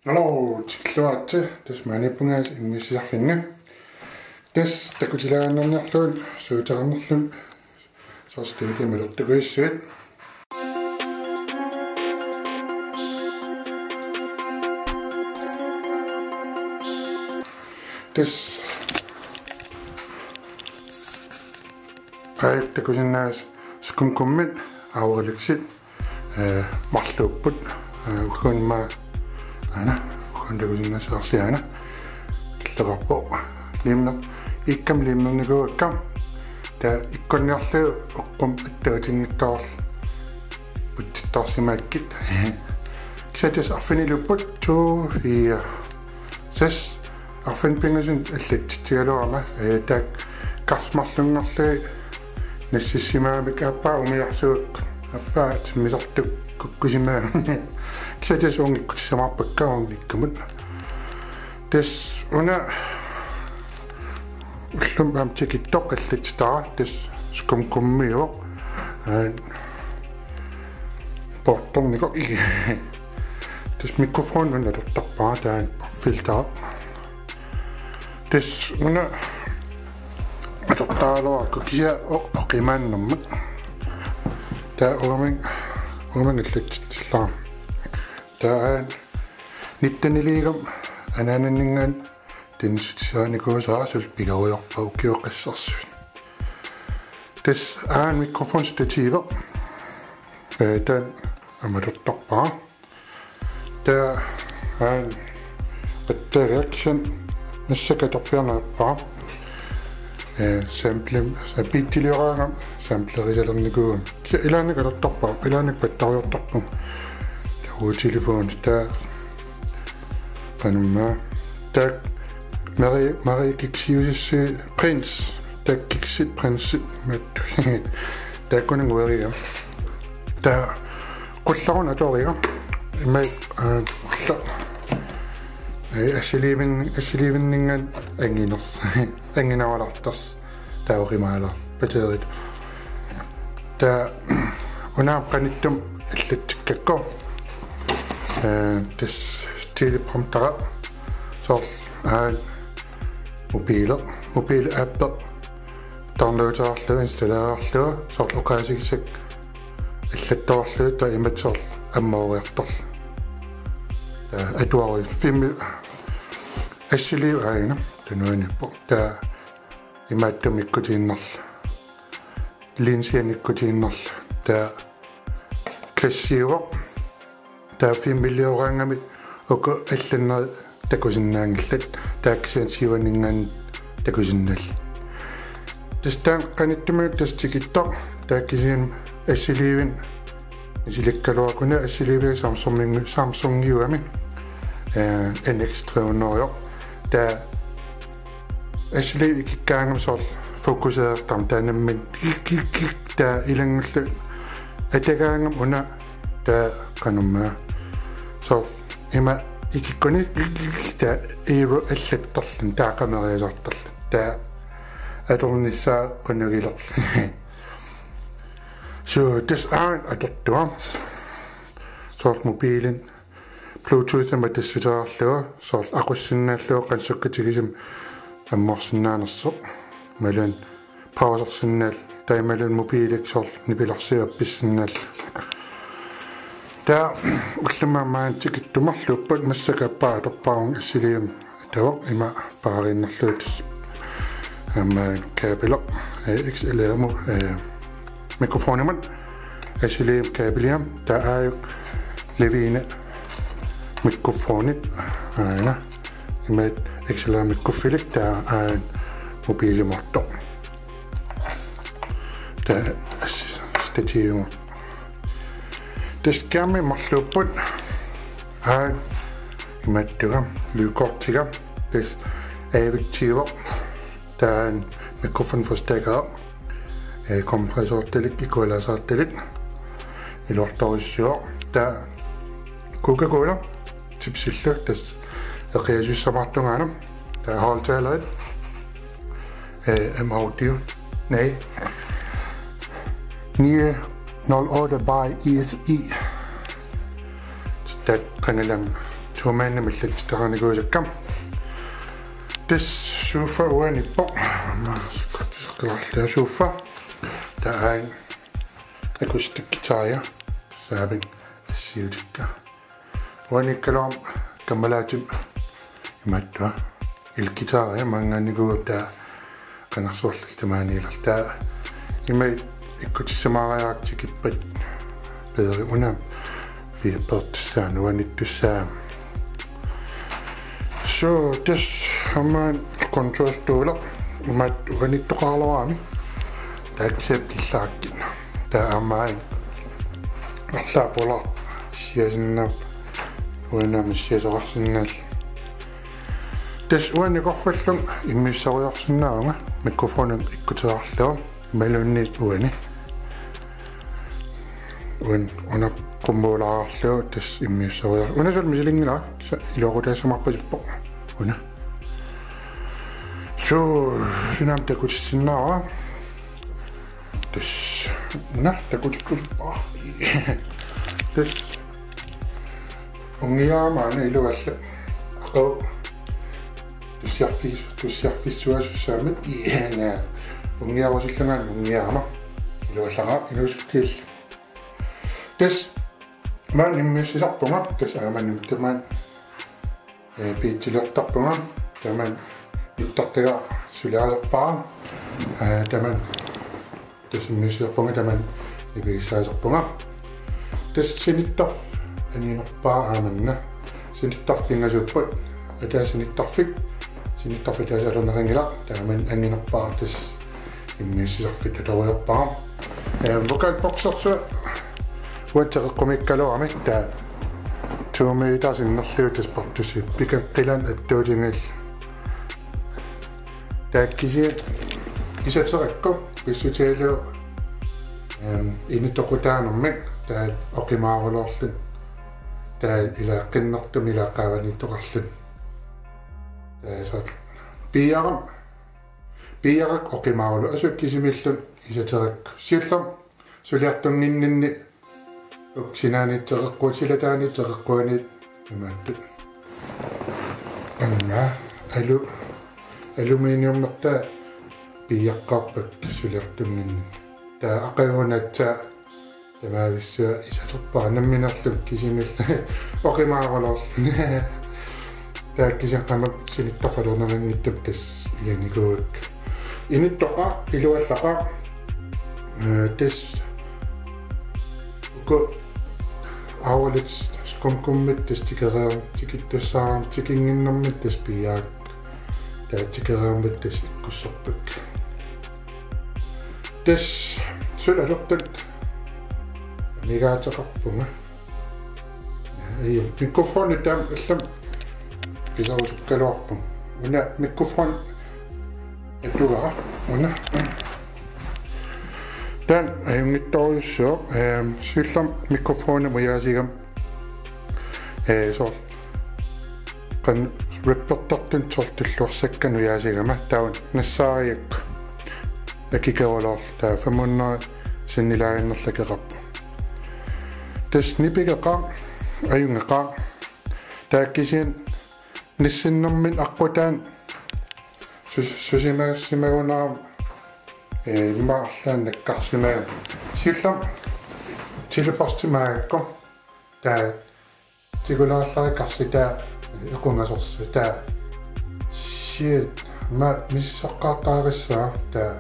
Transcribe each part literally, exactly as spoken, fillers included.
Aluu, tikilluaritsi, tassa maaniippunga immiussisarfinni. Tassa takutilaannarniarlugu, suuteqarnerlumi, soorlu studiami atortukujussuit. Tassa aajuku takusinnaasut ScumCummit, Auralixit, eh, marluupput, eh, ukunma, aana, ukun takusinnaasut arsaq aana, killeqarpoq, liimner-, iikkami liimnernikuuakka, taava ikkunniarlugu uqqumik attaveqatigiinngitsoorlugu putsittoorsimagakkit. Kisianni tassa arfiniluupput, to, fire, seks, arfineq-pingasunut allatsitsigaluarama, eh, taakku karsi marlunngorlugit nassissimagamikku aappaa umiarsuukkut, aappaa timmisartukkukkusimagamik. Kisianni tassa uunga ikkutissamaarpakka uunga ikkumut. Tassa una ullumi aamma tikittoq allatsitara, tassa ScumCummiuvoq. Aa, poortornikoq. Tassa mikrofoni una atortarpara, taanna filteri. Tassa una atortaraluarakku kisianni o-, oqimaannermut. Taava uuming-, uuminnga allatsitsillugu. Taava nitten-iliigama anaananninngaanniit tunisassiarinikuusara, suli pigarujoorpara ukioqassarsut. Tassa aana mikrofonstativi. Eh, taanna aamma atortarpara. Taava aana batteriaksen massakkut atorpiarneqarpara. Eh, sampling, sa-, beatsiliorama samplerisalernikuugama. Kisianni ilaanni atortarpara, ilaanni batteriartorpunga. Taava telefoni, taava qanormaa. Taava Marie, Marie Kiksiusissi Prince. Taava Kiksit Prince. Mattu. Taakkununnga ueriga. Taava qullerunut atoriga. Ima, eh, qulla-, eh, assiliivin-, assiliivinninngaanniit anginers-, angineraluartarsi. Taava oqimaalaarluni batteriit. Taava una aamma qanittumi allatsikkakku. Eh, tassa telepromptera. Soorlu, aa, mobiili. Mobiili appi. Downloaderlugu, installerlugu. Soorlu oqaasigisakka allattoorlugu, taava imatut soorlu ammooriartorlugu. Taava atuarui filmi assiliivi aajuna. Taava nuanniippoq. Taava imaattumik ikkutiinnarlugu. Linsianik ikkutiinnarlugu. Taava glassiuvoq. Taava filmilioraangami uku allannerit takusinnaanngillat. Taava kisianni siuaninngaanniit takusinnaallutik. Tassa taanna qanittumi tassa tikittoq. Taava kisianni assiliivik misilikkaluarakku, una assiliiviga Samsung-, Samsungiugami. Eh, N X tre hundrede. Taava assiliivik ikikkaangami soorlu fokuseertarami, taava nammineq kik, kik, kik, taava ilanngullugu atagaangami una, taava qanormaa. Soorlu ima ikikkuni kik, kik, kik, taava iivu allattarluni, taava qameriasaartarluni. Taava atornissaa qunugilerlugu. So, tassa aana atortuga. Soorlu mobiilini Bluetoothimik tassutereerlugu, soorlu aqussinnaallugu qanoq sukkatigisumik ammoorsinnaanersoq. Imaluunniit pausersinnaallugu, taava imaluunniit mobiilikka soorlu nipilersuut appissinnaallugu. Taava ullumi aamma tikittumarluupput, massakkut aappaa atorpara uunga assiliivimmi. Taava ima paariinnarlugu. Aamma kabeli, eh, X L R-imut, eh, mikrofonimut. Assiliivimmi kabeliga. Taava aajuku Levine mikrofonit. Aana. Imaattoq X L R-ikkuffilik, taava aana mobiilimuuttoq. Taava as-, stativimut. Tassa skærmi marluupput. Aana imaattuga, lydkortiga. Tassa Avicii-voq. Taanna mikrofonforstærker. Eh, kompressortalik, equalizertalik. Iluartorujussuaq. Taava Coca-Cola. Chipsillu. Tassa eqiasussamaartungaana. Taava højttalerit. Eh, M-audio. Nej. Nye nul otte by E S E. Taava qangalami Domainimik allattitaqarnikuusakka. Tassa sofa uaniippoq. Aamma sikkortiseqqilaarlunga sofa. Taava akustikkitaa. Saavik assiutikka. Uaniikkaluarama kammalaatima imaattua. Elguitaria maanngaannikuuvoq, taava qangarsuarli tamaaniilertaa. Ima ikkutissamaariartikkippat peeri una piapertussaanut uanittussaa. So, tassa aamma kontorstol imaattoq uanittoqaraluarami. Taava kisianni killaakkit. Taava aamma arlaat pulaartut issiasinnaavaa. Uanami issiasoqarsinnaallugu. Tassa uani korfallunga immiussariarsinnaavunga, mikrofoni ikkuteqarlugu imaluunniit uani. Uani una qummuulaarlugu tassa immiussariar-. Una suli misilinngilara, sa iluaqutaassavarpasippoq. Una. So, suna aamma takutissinnaavara. Tassa una takutikkusuppara. Tassa. Unngiarama una iluallak. Aqagu tussiarfis-, tussiarfissuasussaammat. Iina. Unngiarusillunga unngiarama. Iluallaqaaq iluusutsillugu. Tassa maani immiussisarpunga, tassa aamma nuttumaan. Ee, piitsilertarpunga, tamanna nuttartagaq suliarisarpara. Ee, tamanna tassa immiussisarpunga, tamanna nipigissaasarpunga. Tassa sinittarfik anginerpaaq aamma una. Sinittarfik pingasuupput. Ataaseq sinittarfik. Sinittarfik ataaseq atorneqanngilaq. Tamanna anginerpaaq tassa immiussisarfik atoriarpara. Ee, VocalBoxersuaq uani teqeqqumiikkaluarami, taava to meter sinnerlugu tassa portusi pikeqqilan attuutinngil. Taava kisianni isaterakku pissutigalugu, em, inuk toqutaanermik taava oqimaaruloorluni. Taava ilaaqqinnertumik ilaaqqaavaniittoqarluni. Taava soorlu piiarama, piiarakku oqimaaruluni asuli kisimiilluni isaterakku. Siullermik suliartunnginninni uku sinaaniit teqeqquani, silataaniit teqeqquani imaattut. Anna, alu-, aluminiumertaa piiaqqaarpakka suliartunnginninni. Taava aqagunaatsaa tamaavissuaq isaterpara nammineerluni kisimiilluni oqimaaruloorluni. Taava kisianni qaammat sinittarfik atorneqanngitsumik tassa iginikuuakka. Inuttoqaaq, iluallaqaaq. Ee, tassa uku Aulex skumgummit tassa tikeriar-, tikittussaagami tikinnginnermik tassa piiarakku. Taava tikeriarmat tassa ikkussorpakka. Tassa suli atortut anigaateqarpunga. Ajo, mikrofoni taama allamik piserusukkaluarpunga. Una mikrofoni atugara. Una. Taanna ajunngitsorujussuuvoq, em, siullermik mikrofoni ujaasigama. Ee, soorlu qanoq rappertartut soorlu tulluarsakkanik ujaasigama, taava nassaariakku akikeruloorluni, taava fem hundrede sennilaaginnarlugu akeqarpoq. Tassa nipigeqaaq, ajunngeqaaq. Taava kisianni nassinnermini aqqutaani sus-, susimassimagunarami, ee, immaqa arlaannik nakkarsimagama. Siullermik tilipassimagakku. Taava tikulaarlarikarsi taava equngasorsi taava. Shit, ma misissoqqaartarissaa taava.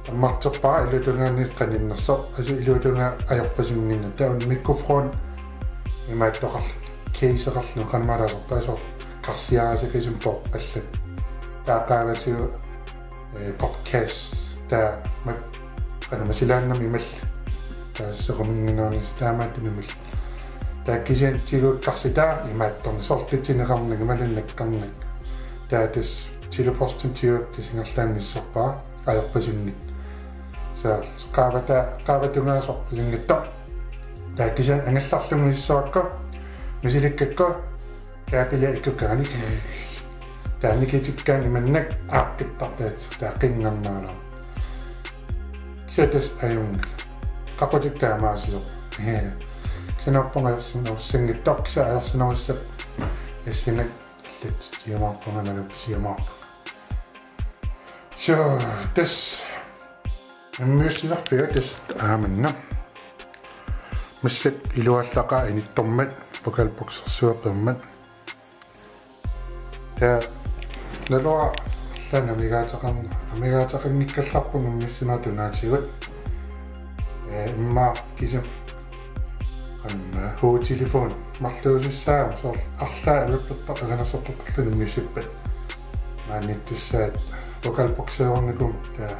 Ammarterpara ilutungaani qaninnersoq, asuli ilutungaa ajorpasinnginnami. Taava una mikrofoni imaattoqarluni, caseqarluni qanimaalaasorpaasoq karsiarisakasimmik pooqqalluni. Taava qaavatigut ee, podcast, taava mat-, qanimasilaannami imallugu. Taava sequminnginnami taamaattumik imallugu. Taava kisianni tigukkarsi taava imaattornaq soorlu tutsineqarnani imaluunniit nakkarnani. Taava tassa tilipassimik tigukkarsi ingerlaannaq misissorpara ajorpasinngitsoq. Soorlu qaavata-, qaavatungaasorpasinngitsoq. Taava kisianni angallarlunga misissorakku, misilikkakku, kaapili ikkukkaanni. Taava nikitikkaanni imannak aaqqittartaat taava qinngarnaarlugu. Kisianni tassa ajunngilaq. Qaqutikka taamaasisoq. Kisianni aappunga ajorsinnaasinngitsoq, kisianni ajorsinnaassappat Assinak allatsitsiumaarpunga, nalupisiumaarpunga. So, tassa immiussisarfia tassa aamanna. Massakkut iluallaqaaq inittormat, VOCALBOX-ersuaq peermat. Taava naluara allanik amigaateqarn-, amigaateqanngikkallarpunga immiussineq tunaatigut. Ee, immaqa kisima qanoq hovedtelefoni marluusussaagami, soorlu arlaat rappertartut erinarsortartarluni immiussippat. Maaniittussaat VOCALBOX-eerunikuugama taava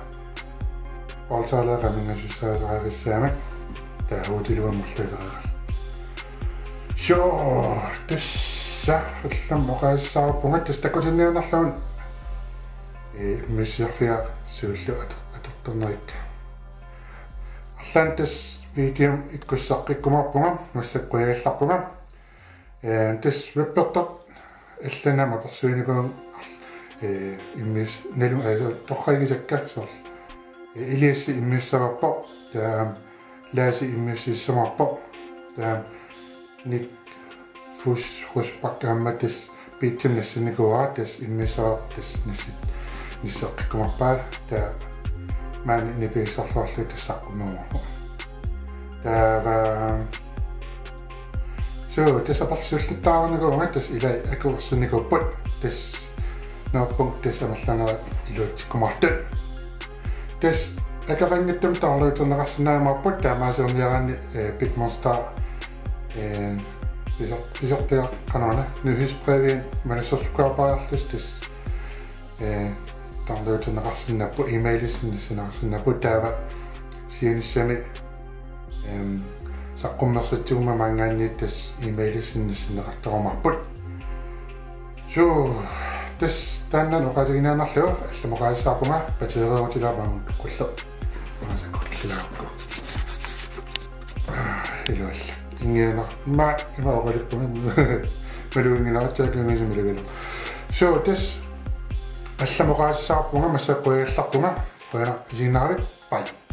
højttalerit qamingasussaareerissagamik taava hovedtelefoni marluusereerluni. So, tassa allamik oqaasissaqarpunga tassa takutinniarnarlugu. Ee, immiussisarfia suullu ator-, atortarnerikka. Arlaannik tassa videomik ikkussaqqikkumaarpunga, massakkut qujagallarpunga. Ee, tassa rappertartut allanit aamma apersuinikuugama, ee, immius-, nalun-, ee, so-, torragisakka soorlu. Ee, Elias immiussavarput, taava Laasi immiussissumaarpoq, taava Nick Fuchs Rosbach aamma tassa beatsimik nassinnikuuara, tassa immiussavarput tassa nassit-, nasseqqikkumaarpaa, taava maani nipigissarluarlugu tassa saqqummiumaarpoq. Taava, so, tassa apersuulluttaarinikuugama tassa ilai akuersinnikuupput, tassa neriuppunga tassa amerlanerit iluatsikkumaartut. Tassa akeqanngitsumik downloaderneqarsinnaajumaarput, taamaasiorniaraanni, ee, Big Monstarr, ee, pisar-, pisartagaq qanoruna, nyhedsbrevi, maani subscriberlusi tassa, ee, downloaderneqarsinnaapput, e-mailissani nassinneqarsinnaapput, taava siunissami, em, saqqummersitsiguma maanngaanniit tassa e-mailissani nassinneqartarumaarput. So, tassa taanna oqaatiginiarnarlugu, allamik oqaasissaqarpunga, batteriuutilaarpara aamma tukkulleq. Maasakku killilaarukku. Aa, iluallak. Ingianar-, ma, ima oqaluppunga. Maluginngilara, taakkununnga maluginngilara. So, tassa allamik oqaasissaqarpunga, massakkut qujagallarpunga. Qujanaq isiginnaaravit. Bye.